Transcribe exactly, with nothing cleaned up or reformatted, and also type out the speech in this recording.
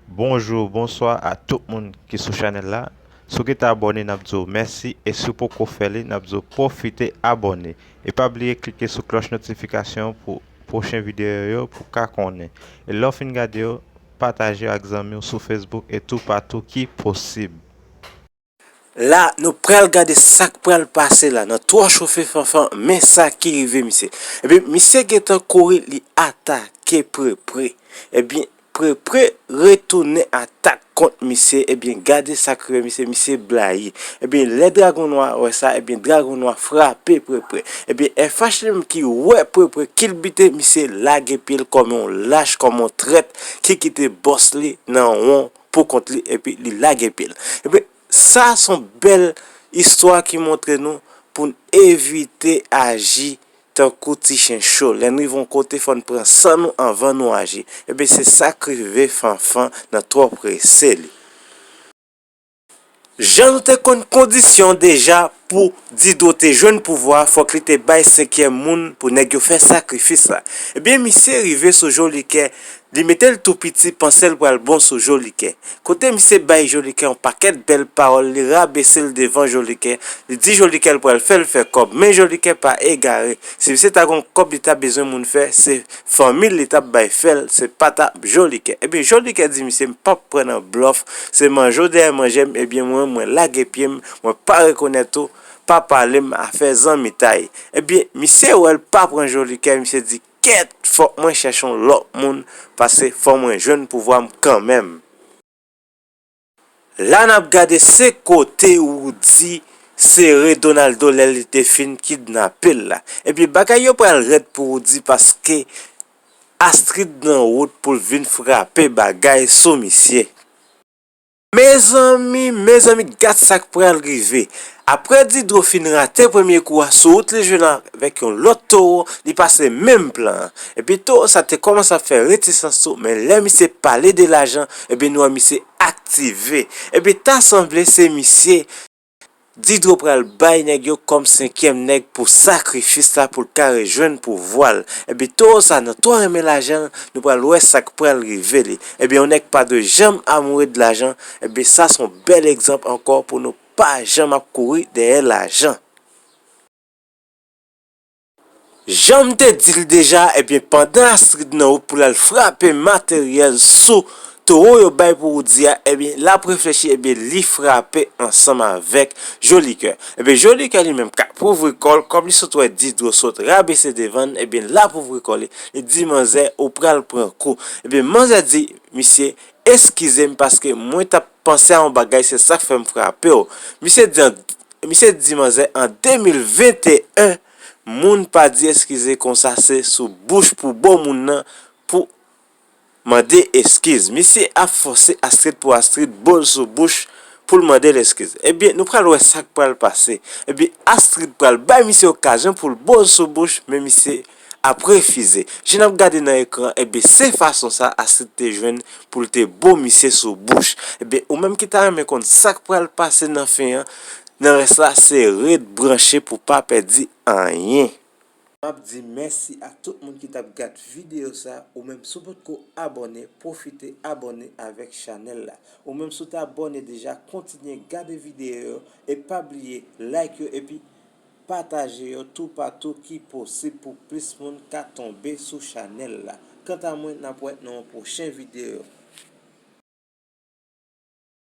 Bonjou, bonswa a tout moun ki sou chanèl la. Si w gentan abòne, n ap di w mèsi, e si w poko fè li, n ap di w pwofite abòne. E pa bliye klike sou klòch notifikasyon pou pwochen videyo yo pou w ka konnen. E lè w fin gade yo, pataje yo ak zanmi w sou Facebook e toupatou ki posib. La, nou pral gade sa k pral pase la nan Twò Chofe Fanfan, men sa ki rive misye. Ebyen, misye gentan kouri, li atake Prepre. Ebyen, Prepre retounen atak kont misye. Ebyen, gade sa k rive misye, misye blayi. Ebyen, lè Dragon Nwa wè sa, ebyen, Dragon Nwa frape Prepre. Ebyen, F H li menm ki wè Prepre kilbite, misye lage pye l kòm yon lach, kòm yon trèt ki kite bòs li nan won pou kont li, epi li lage pye l. Ebyen, sa se yon bèl istwa ki montre nou pou n evite aji tankou ti chen cho. Lè n rive yon kote, fò n pran san nou anvan nou aji. Ebyen, se sa k rive Fanfan nan twò prese li. Jan nou te konn kondisyon deja pou Didro te jwenn pouvwa, fòk li te bay senkyèm moun pou nèg yo fè sakrifis la. Ebyen, misye rive sou Jolikè, li mete l tou piti, panse l pral bon sou Jolikè. Kote misye bay Jolikè yon pakèt bèl pawòl, li rabese l devan Jolikè, li di Jolikè l pral fè l fè kòb, men Jolikè pa egare. Si misye ta gon kòb li ta bezwen moun fè, se fanmi l li t ap bay fè l, se pa t ap Jolikè. Ebyen, Jolikè di misye, "M p ap pran nan blòf, se manje w dèyè manje m, ebyen mwen, mwen lage pye m, mwen pa rekonèt ou, pa pale m, afè zanmitay." Ebyen, misye wè l pa pran Jolikè, misye di, "Kèt, fòk mwen chèche yon lòt moun, paske fò mwen jwenn pouvwa m kanmenm." La n ap gade se kote Roody sere Donaldo lè li te fin kidnape l la. Ebyen, bagay yo pral rèd pou Roody paske Astrid nan wout pou l vin frape bagay sou misye. Mezanmi, mezanmi, gad sa k pral rive. Apre Didro fin rate premye kou a, sou wout li jwenn avèk yon lòt towo, li pase menm plan an. Epi towo sa te kòmanse ap fè retisans tou, men lè misye pale de lajan, ebyen nou wè misye aktive. Epi ta sanble se misye Didro pral bay nèg yo kòm senkyèm nèg pou sakrifis la pou l ka rejwenn pouvwa l. Epi towo sa nan twò renmen lajan, nou pral wè sa k pral rive li. Ebyen, yon nèg pa dwe janm amoure de lajan. Ebyen, sa se yon bèl egzanp ankò pou nou pa janm ap kouri dèyè lajan. Jan m te di l deja, ebyen, pandan Astrid nan wout pou l al frape materyèl sou towo yo bay pou Roody a, ebyen, l ap reflechi, ebyen, li frape ansanm avèk Jolikè. Ebyen, Jolikè li menm k ap ouvri kò l, kòm li sot wè Didro sot rabese devan l, ebyen, l ap ouvri kò li, li di manzè, "Ou pral pran kou." Ebyen, manzè di misye, "Eskize m, paske mwen t ap panse a yon bagay, se sa k fè m frape w." Misye di, an- misye di manzè, "An de mil venteyen, moun pa di eskize konsa, se sou bouch pou bo moun nan pou mande eskiz." Misye ap fòse Astrid pou Astrid bo l sou bouch pou l mande l eskiz. Ebyen, nou pral wè sa k pral pase. Ebyen, Astrid pral bay misye okazyon pou l bo l sou bouch, men misye ap refize. Jan n ap gade nan ekran, ebyen, se fason sa Astrid te jwenn pou l te bo misye sou bouch. Ebyen, ou menm ki ta renmen konn sa k pral pase nan fen an, nan rès la, se ret branche pou pa pèdi anyen. M ap di mèsi a tout moun ki t ap gad videyo sa. Ou menm, si w potko abòne, pwofite abòne avèk chanèl la. Ou menm, si w te abòne deja, kontinye gade videyo yo e pa bliye like yo epi pataje yo toupatou ki posib pou plis moun ka tonbe sou chanèl la. Kanta mwen, n ap wè nan yon pwochen videyo.